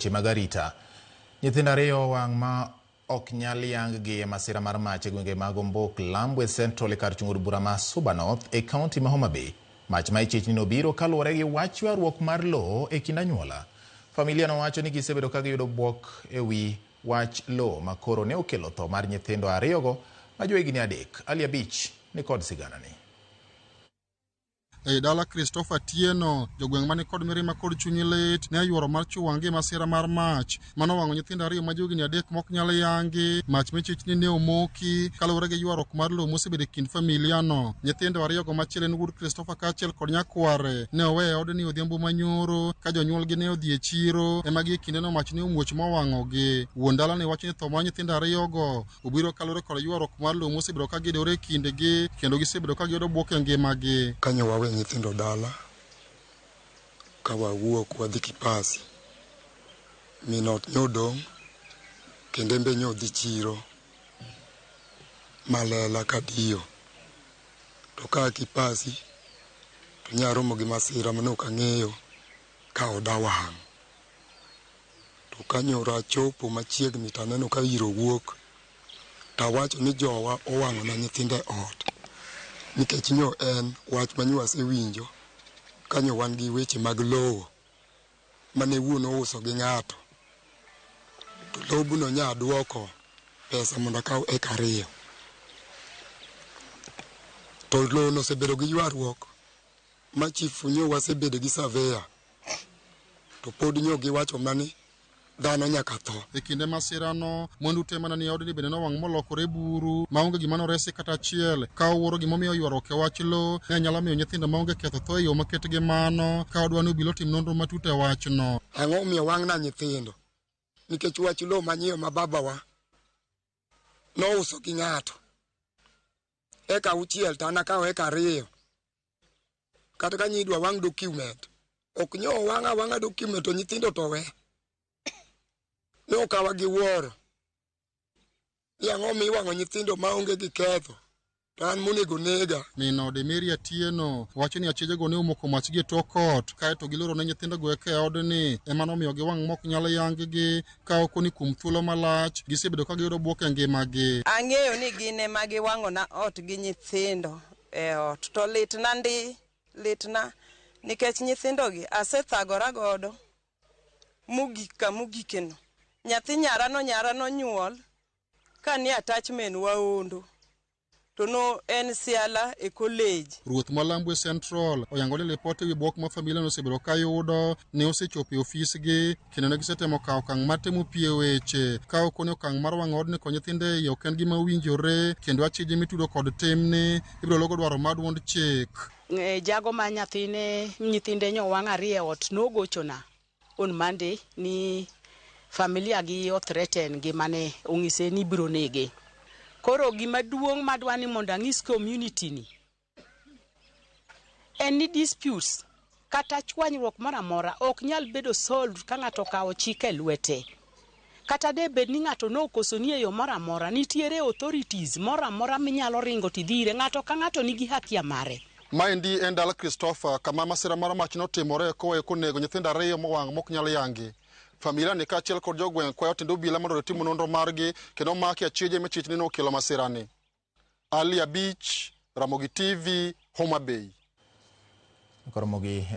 Weche mag arita. Nyithindo ariyo owang' ma ok nyal yang gi e masira mar mach e gwenge mag Ombok Lambwe Central e kar chung' od bura ma Suba North e kaunti ma Homa Bay. Mach ma ichich ni nobiro kaluwore gi wach ywaruok mar lowo e kind anyuola. Familia no wacho ni gisebedo ka giyudo bwok e wi wach lowo ma koro ne okelo tho mar nyithindo ariyogo ma johigni 3. Ali Abich ni kod siganani. Ei dala Christopher Tieno, jogweng' mani kod mirima kod chuny lit ne oyuoro mar chuwang'gi e masira mar mach mano owang'o nyithindo ariyo ma johigni 3 mok nyal yangi. Mach michich ni ne omoki kaluwore gi ywaruok mar lowo mosebedo e kind familia no. Nyithindo ariyogo machiel en wuod Christopher kaachiel kod nyakware ne owe e odni odhiambo manyoro ka jonyuolgi ne odhi e chiro ema gie kindeno mach ne omuoch mowang'ogi. Wuon dala ne wacho ni tho mar nyithindo ariyogo obiro kaluwore kod ywaruok mar lowo mosebedo ka gidore e kindgi kendo gisebedo ka giyudo bwok e ngimagi. Kanyo wawe nyithindo dala ka wawuok wadhi Kipasi, min ot nyodong' kendo en be nyodhi chiro malela kadiyo. To ka Kipasi to nyaromo gi masira mane ok ang'eyo ka oda wang'. To ka nyoro achopo machiegni to aneno ka iro wuok to awacho ni jowa owang'ona nyithindo e ot. Nikech nyo en wach ma nyo wasewinjo ka nyo wan gi weche mag lowo mane wuon ouso gi ng'ato. To lobno nya duoko pesa mondo akaw eka 2. To lowo no osebedo gi ywaruok ma chief nyo wasebedo gi surveyor to pod nyo giwacho mana ni dhano nyaka tho. E kinde masirano, mwandu te mana ni odni bende nowang' molokore buru maonge gima noresi kata achiel. Ka owuoro gimomiyo ywaruok e wach lowo ne nyalo miyo nyithindo maonge ketho tho e yo maket gi mano, ka odwa ni obila otim nonro matut e wachno. Ang'o omiyo wang'na nyithindo? Nikech wach lowo manyiewo ma babawa nouso gi ng'ato. Eka 6 to an akawo eka 2. Kata ka nyidwa wang' document. Ok nyo wang' awang'a document to nyithindo to we. Ne okawa gi wuoro. Ni ang'o miwang'o nyithindo maonge gi ketho. To an monego nega. Min ode Mary Atieno wacho ni achijego ne omoko mach gi e tok ot kaeto giloro ne nyithindogo eka e odni ema nomiyo giwang' mok nyal yang gi ka oko ni kuom thuolo malach gisebedo ka giyudo bwok e ngimagi. Ang'eyo ni gin ema giwang'ona ot gi nyithindo e ot to litna ndi, litna nikech nyithindogi asethagora godo mogik kamogikeno. Nyathi nyara nonyuol ka ni attachment waondo to no en siala e college. Ruoth ma Lambwe Central oyango ni lipot ewi bwok ma familia no osebedo ka yudo ne osechopo e ofisgi kendo ne gisetemo kawo okang' mar temo pie weche ka oko ni okang' mar wang'o odni kod nyithindo e iye ok en gima owinjore kendo achije mitudo kod timni ibiro luwo dwaro mar duond chik. Jago ma nyathine nyithinde nyowang' ariyo e ot nogochona on Monday ni familia gi othreaten ngimane ong'ise ni ibiro nege. Koro gima duong' madwa ni mondo ang'is community ni en ni disputes kata chwanyruok moro amora ok nyal bedo solved ka ng'ato okawo chik e lwete. Kata de bed ni ng'ato nokosoni e yo moro amora, nitiere authorities moro amora minyalo ringo tidhi ire. Ng'ato ka ng'ato nigi hakia mare. Maendi en dala Christopher kama masira mar mach notimore koweyo konego nyithindo ariyo mowang' mok nyal yangi. Familia ni kaachiel kod jogweng' kwayo tend obila mondo otim nonro margi kendo maki achije michich ni nokelo masirani. Ali Abich, Ramogi TV, Homa Bay. Koromogi.